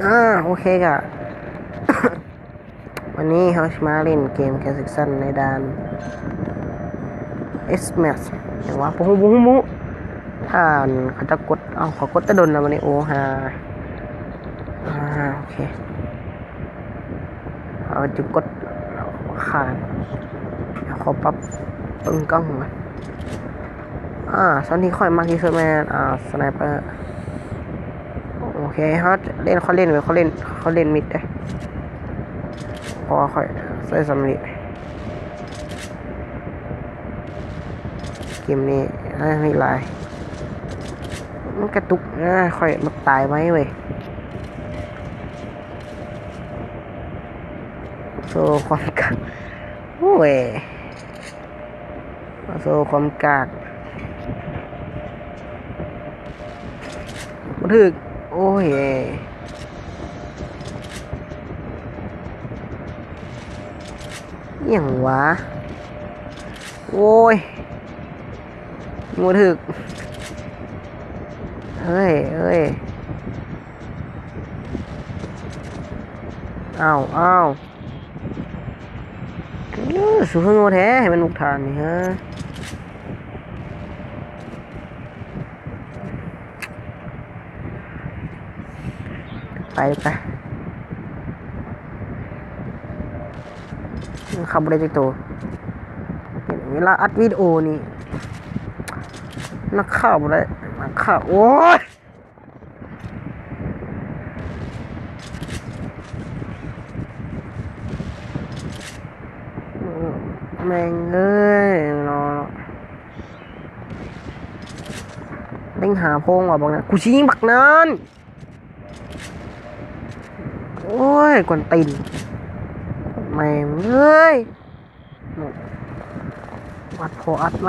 ອ່າ ໂອເຄກະ ວັນນີ້ເຮົາຊິມາຫຼິ້ນເກມ Clash Season ໃນດ່ານ Xmas ຫຍັງວະ ບໍ່ຮູ້ ບໍ່ຮູ້ ບໍ່ຮູ້ ທ່ານເຂົາຈະກົດ ເອົ້າ ເຂົາກົດແຕ່ດົນແລ້ວບັດນີ້ ໂອ້ ຫາ ອ່າ ໂອເຄ ເຮົາຈະກົດຂ້າມ ເຮົາຂໍປັບເບິ່ງກ້ອງກ່ອນ ອ່າ ສ່ວນທີ່ຂ້ອຍມັກທີ່ສຸດແມ່ນ ອ່າ Sniper ໂອເຄ ເຮົາເຫຼັ້ນ ຂ້ອຍເຫຼັ້ນໄວ້ ຂ້ອຍເຫຼັ້ນ ຂ້ອຍເຫຼັ້ນມິດເດ້ ເພາະວ່າຂ້ອຍໃຊ້ສ່ຳນີ້ ເກມນີ້ ອ່າ ມີຫຼາຍ ມັນກະຕຸກ ອ່າ ຂ້ອຍມັກຕາຍໄວເວີຍ ໂຊຄວາມກາກ ໂອ້ຍ ໂຊຄວາມກາກ ບໍ່ຖືກ ໂອ້ຍ ອີ່ຫຍັງຫວາ ໂອ້ຍ ບໍ່ຖືກ ເຮີ້ຍ ເຮີ້ຍ ອ້າວ ອ້າວ ເອີ ສູ້ເຮີ້ແທ້ ໃຫ້ມັນບຸກຖານນີ້ເຮີ້ ໄປ ໄປ ມັນເຂົ້າບໍ່ໄດ້ຈັກໂຕ ເວລາອັດວິດີໂອນີ້ ນັກຂ່າວບໍ່ໄດ້ ນັກຂ່າວ ໂອ້ຍ ແມ່ງເອີຍເນາະ ເລັງຫາໂພງວ່າບັກນັ້ນ ກູຊິຍິງບັກນັ້ນ ໂອ້ຍ ກວນຕີນ ແມ່ງເອີຍ ອັດພໍອັດມ